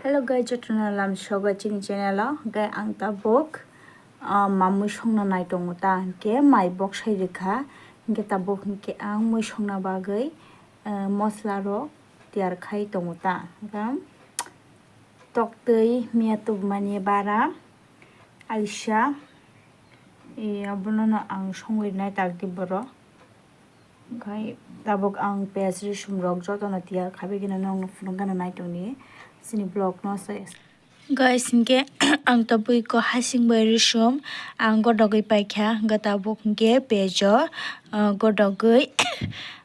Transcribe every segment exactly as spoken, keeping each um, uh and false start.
Hello guys, jotono lam sogo chini channel o. Hwnkhe ang tabuk, ah, mamui songna nai tongo ta, hwnkhe mai bok sai rikha. Hwnkhe tabuk hwnkhe ang mui songna bagwi, ah, mosla rok tiyar khai tongo ta. Hwnkhe toktwi miya tubumani bara alisa, eh, abono no ang songwi nai takdi borok. Okhai tabuk ang piyaj risum rok jotono tiyar khabai kheno nongno phunuk gana nai tongni chini vlog no se. Guys, hwnkhe ang tabuk iko hasing bai risum ang godogwi paikha, hwnkhe tabuk hwnkhe piyaj o, ah, godogwi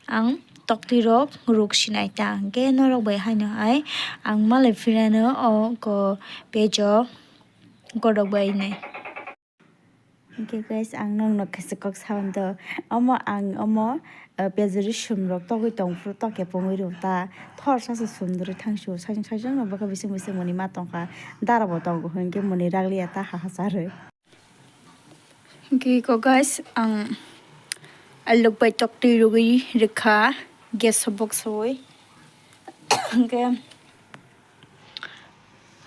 ang toktwi rok ruk sinai ta, hwnkhe norok bai haino hai ang malai phirano o ko piyaj o godok bai nai. Hwnkhe guys, ang nokno kaisa kok saui do. Omo ang omo, eh, piyaj risum rok togwi tongphuru tokya pungwi rw ta. Thor sasa sundri thangsu sajang sajang no bwkha bising bising mwnwi ma tongkha. Dara bo tongo hwnkhe mwnwi ragliya ta ha ha charwi. Hwnkhe iko guys, ang alok bai toktwi rwgwi rwkha gas o bok saui. Hwnkhe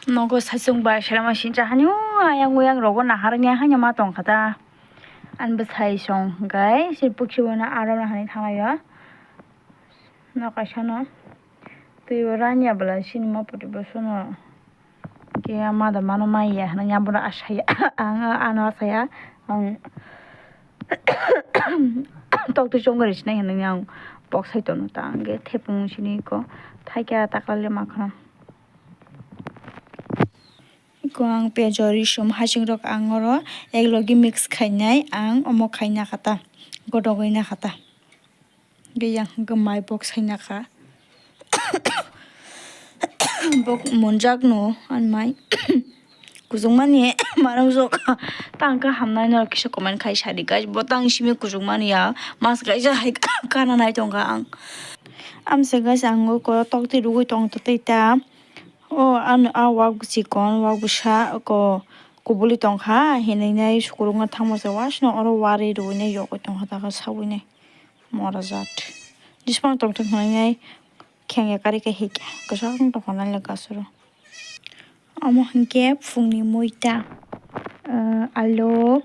Nogo saichung bai selama sincha hani o ayang oyang rogo naharni haino ma tongkha ta. Ani bwsai song hwnkhe se puksi bono aro hani thanglaio. Nokaisano twibo ranya bwla sini mopoti bosono khe mada mano maya hinwi abono asaya ang ano asaya ang toktwi chongori sinai hinwi ang boksai tono ta hwnkhe thepung sini ko thaikhe takla le makhno. Iko ang piyaj o risum hasing rok ang oro ek logi mix khainai ang omo khaina kha ta, godogwi na kha ta. Hwnkhe yang hwnkhe mai bok saina kha. Bok monjak no ani mai. Kuchukmani marang jok tang kha hamnai norok kisa comment khai sadi guys. Bo tang simi kuchukmani ya mas kaisa hai kana nai tongkha ang. Amse guys ang o koro toktwi rwgwi tongtwi ta. O ano a wak chikon wak bwsa ko kubuli tongkha hinwi nai sukurungo thangmasa wasino oro warwi rwinai yogwi tongkha takha sawinai mora jat. Dismang tongthok hinwi nai khengya karwi khe hikya kwchang tongkha nai le gasoro. Omo hinkhe phungni muita, ah, alok,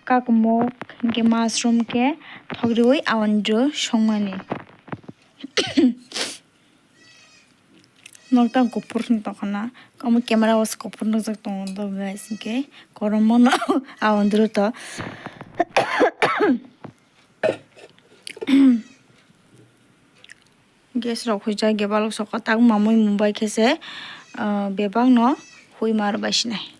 kakmok, hinkhe mushroom khe thok riwi aondro songmani. Nok tang kuphur wng tongkha na, omo camera o se kuphur nukjak tongo guys, hinkhe kormo no aondro to. Gas rok huijak ge balok soko tak mamui mumbai khe se, ah, bebak no hui mar bai sinai.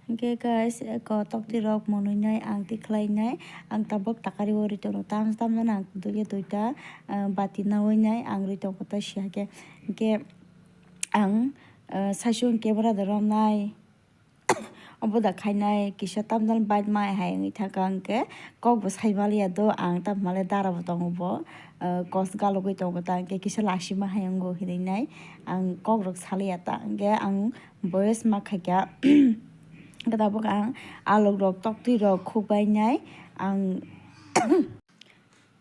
Hwnkhe guys, eko toktwi rok mwnwi nai ang tikhlai nai, ang tabuk takari o ri tongo, tam tam jani ang duiya duita, ah, bati naui nai ang ri tongo ta siya khe, hwnkhe ang, ah, saichung camera da romnai. Obo da khainai kisa tamjani bike mai hai wngwi thangkha, hwnkhe kokbo sai maliya do ang, tamo male dara bo tongo bo, ah, kos galogwi tongo ta, hwnkhe kisa lasima hai wngo hinwi nai ang kokrok saliya ta, hwnkhe ang voice ma khaikha. Hwnkhe tabuk ang alok rok toktwi rok khukbai nai ang.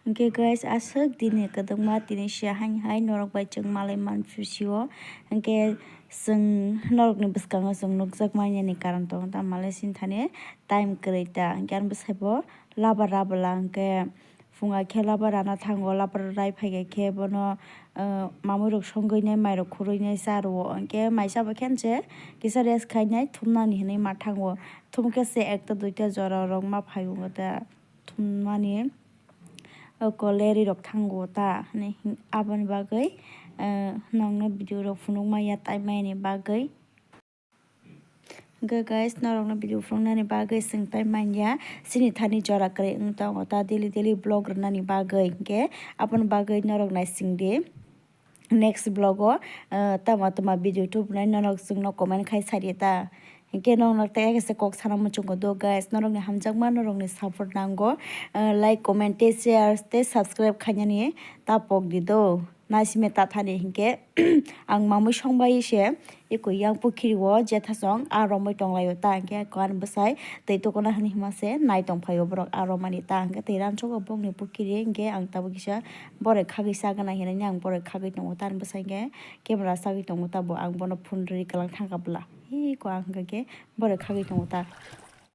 Hwnkhe guys, aswk dini kwdwkma tini siya haini hai norok bai chwng malai manphi sio. Hwnkhe chwng norokni bwskango chwng nukjak manyani karon tongo ta malai sini thani time kwrwi ta. Hwnkhe ani bwsai bo laba rabwla hwnkhe phunga khe laba rana thango, laba rai phaikha khe bono, ah, mamui rok songwi nai, mai rok khurui nai cha rwo. Hwnkhe mai cha bo khe se kisa rest khainai thumnani hinwi ma thango. Thumkhe se ekta duita jora rok ma phai wngo ta thumnani. O kole ri rok thango ta hinwi hin-, aboni bagwi, eh, nokno video rok phunukma ya tai mani bagwi. Hwnkhe guys, norokno video phunuknani bagwi chwng tai manya, chini thani jora kwrwi wng tongo ta, daily daily vlog rwnani bagwi, hwnkhe aboni bagwi norok naisingdi. Next vlog o, ah, tama tama video tubunai norok chwngno comment khai sadi ta. Hinkhe norok tei khe se kok sana muchungo do guys. Norokni hamjakma norokni support nango. Ah, like, comment tei share tei subscribe khainani ta pokdi do. Naisime tathani hinkhe ang mamwi songbai se eko yang pukhiri o jethasong a romwi tonglaio ta hinkhe ko ani bwsai twi tukuna hwnwi hima se nai tongphaio borok a romani ta hinkhe twi ransogo bongni pukhiri hinkhe ang tabuk kisa borok khagwi chagana hinwi ang borok khagwi tongo ta ani bwsai hinkhe camera chagwi tongo ta bo ang bono phone rwi kwlwng thangkha bwla eko ang hinkhe borok khagwi tongo ta.